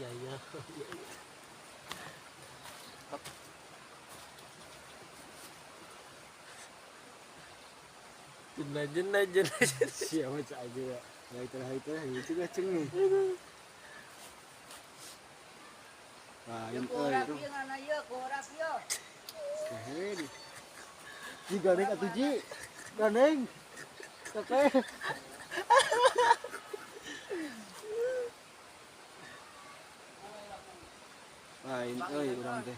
Iya iya. Jena jena jena. Siapa cak aja ya. Itu itu gaceng nih. Lain euy itu. Keren. Ji gandeng atuh ji. Gandeng. Oke. Lain euy urang teh.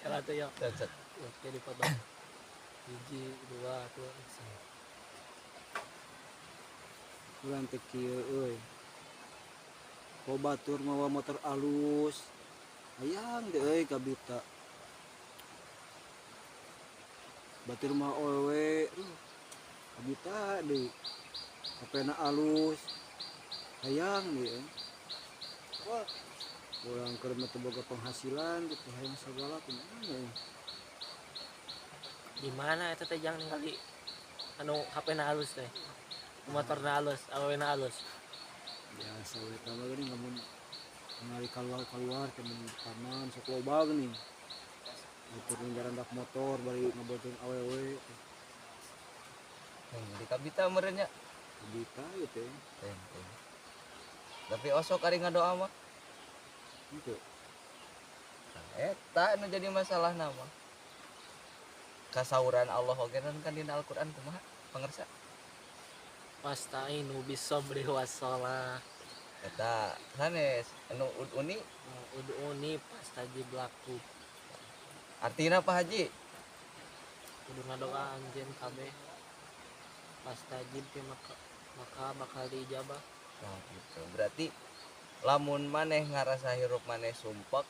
Kalau tuh ya. Cet. Oke dipotong. 1, 2, 3. Urang teh kieu euy. Ko batur mawa motor alus. Hayang deh euy kabita. Batur mah awewe, kabita deui. HP-na alus. Hayang deui. Wah, urang keur mah teu boga penghasilan gitu hayang sagala kumaha ya. Di mana eta teh jang ningali anu HP-na alus teh. Motorna alus, awena alus. Biasa we eta mah geuning lamun ningali kaluar-kaluar ke taman sok loba geuning. Batur ngarandak motor bari ngabonceng awewe. Di kabita meureun nya. Kabita ieu teh. Teh. Tapi osok ari ngadoa mah. Henteu. Eta anu jadi masalah nama. Kasauran Allah oge kan dina Al-Qur'an kumaha pangersa? Wasta'inu bisobri wassalah. Eta sanes anu uduni uduni pastajib laku. Artina Pak Haji? Kudu ngadoa anjeun kabeh. Pastajib ke maka bakal diijabah. Nah gitu. Berarti lamun maneh ngarasa hirup maneh sumpek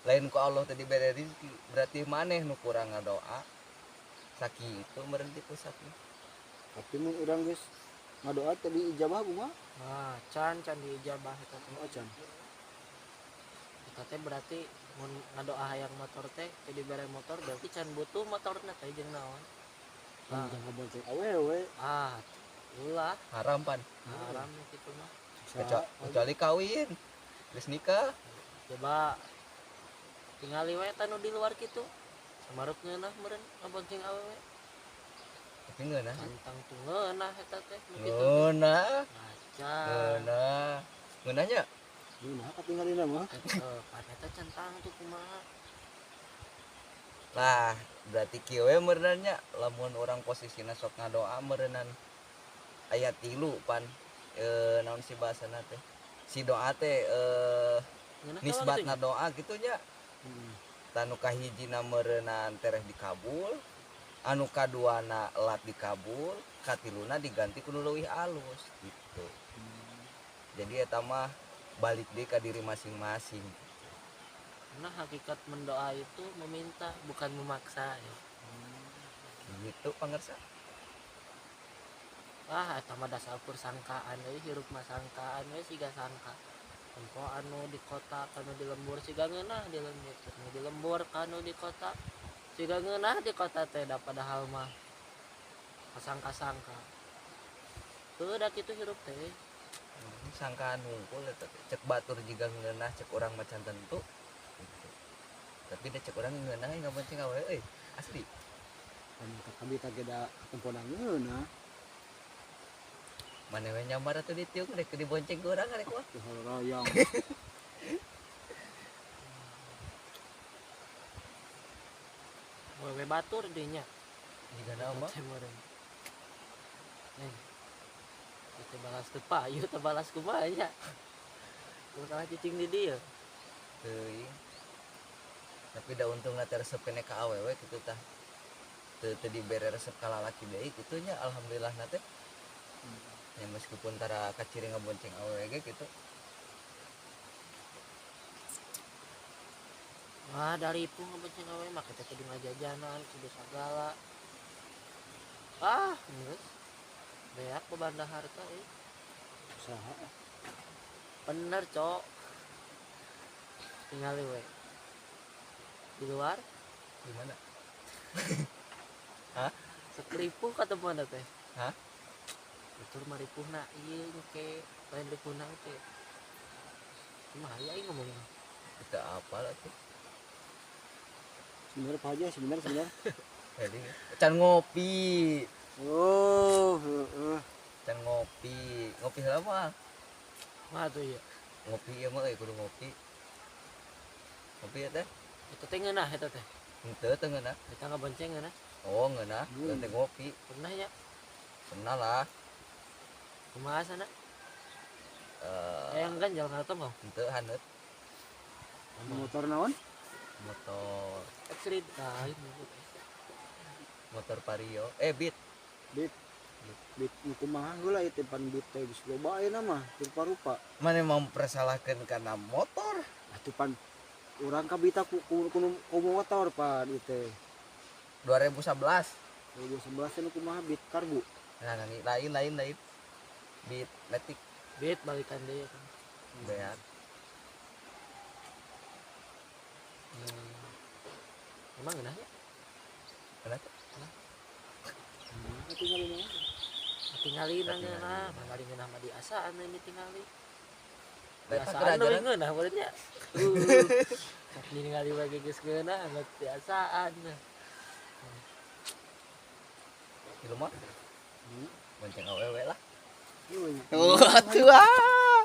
lain ku Allah teh dibere rezeki, berarti maneh nu kurang ngadoa. Sakitu meureun ti pusatna. Tapi mun urang geus ngadoa teh diijabah kumaha? Nah, can diijabah eta teh. Oh, can. Eta teh berarti mun ngadoa hayang motor teh teh dibere motor berarti can butuh motorna teh jeung naon? Nah, jangan ngabonceng awewe. Ah, ulah. Haram pan. Haram kitu mah. Kecuali kawin, geus nikah. Coba tingali we eta nu di luar kitu. Samaruk ngeunah meureun ngabonceng awewe. Tapi ngeunah. Tantang tuh ngeunah eta teh nu kitu. Ngeunah. Ngaca. Ngeunah. Ngeunahnya? Ngeunah katingalina mah. Heeh, pan eta can tangtu kumaha. Lah, berarti kieu we meureun nya lamun urang posisina sok ngadoa meureunan aya 3 pan. Naon si bahasana teh? Si doa teh nisbatna doa kitu nya. Tanu kahijina meureunan tereh dikabul, anu kaduana lat dikabul, katiluna diganti ku nu leuwih alus gitu. Jadi eta mah balik deui ka diri masing-masing. Karena hakikat mendoa itu meminta bukan memaksa ya. Gitu pangersa. Ah, eta mah dasar persangkaan euy, hirup mah sangkaan we siga sangka. Tempo anu di kota kanu di lembur siga ngeunah di lembur, anu di lembur kanu di kota siga ngeunah di kota teh da padahal mah kasangka-sangka. Heuh da kitu hirup teh. Sangkaan hungkul eta teh. Cek batur jiga ngeunah cek urang mah can tentu. Gitu. Tapi da cek urang ngeunah ngabonceng awewe euy, asli. Kan kabita ge da tempona ngeunah. Maneh we nyamar atuh ditiung rek dibonceng ku urang rek mah. Teu hoyong. Wewe batur deui nya. Jiga naon mah? Neng. Teu balas teu payu teu balas kumaha nya. Masalah cicing di dieu. Teuing. Tapi da untungna teh resep keneh ka awewe kitu tah. Teu teu dibere resep ka lalaki deui kitu nya alhamdulillahna teh. Ya meskipun tara kaciri ngabonceng awewe ge gitu. Wah, dari ibu ngabonceng awewe mah kita kudu ngajajanan, kudu sagala. Ah, geus. Beak bebanda harta euy. Usaha. Bener, Cok. Tingali we. Di luar di mana? Hah? Sekelipuh katemuan teh. Hah? Batur mah ripuhna ieu engke, lain ripuhna engke. Kumaha ya aing ngomong? Kita apa lah tuh. Sebenarnya Pak Haji, sebenarnya sebenarnya. Jadi can ngopi. Oh, heeh. Can ngopi, ngopi heula mah. Mah tuh ya. Ngopi ieu mah euy, kudu ngopi. Ngopi ya teh. Eta teh ngeunah eta teh. Henteu, teu ngeunah. Eta ngabonceng ngeunah. Oh, ngeunah. Teu ngopi. Pernah ya? Pernah lah. Kumaha sana? Eh, Hayang kan jalan atau mau? Henteu, haneut. Motor naon? Motor. X-Read lain. Motor Vario. Eh, Beat. Beat. Beat nu kumaha heula ieu teh? Pan Beat teh geus loba ayeuna mah, rupa-rupa. Mana mempersalahkan karena motor? Atuh pan urang kabita ku motor pan ieu teh. 2011. 2011 teh nu kumaha, Beat karbu? Nah, nah, lain lain lain. Beat Matic. Beat balikan deui kan. Beat. Emang ngeunah ya? Kenapa? Tinggal ini. Tingali na Katingali. Ngeunah, mangali ngeunah mah diasaan ini tingali. Eta Diasaan kerajaan. leuwih ngeunah meureun nya. Ningali bagi geus ngeunah anggap diasaan. Di rumah bonceng awewe lah. Iya. Oh, atuh ah.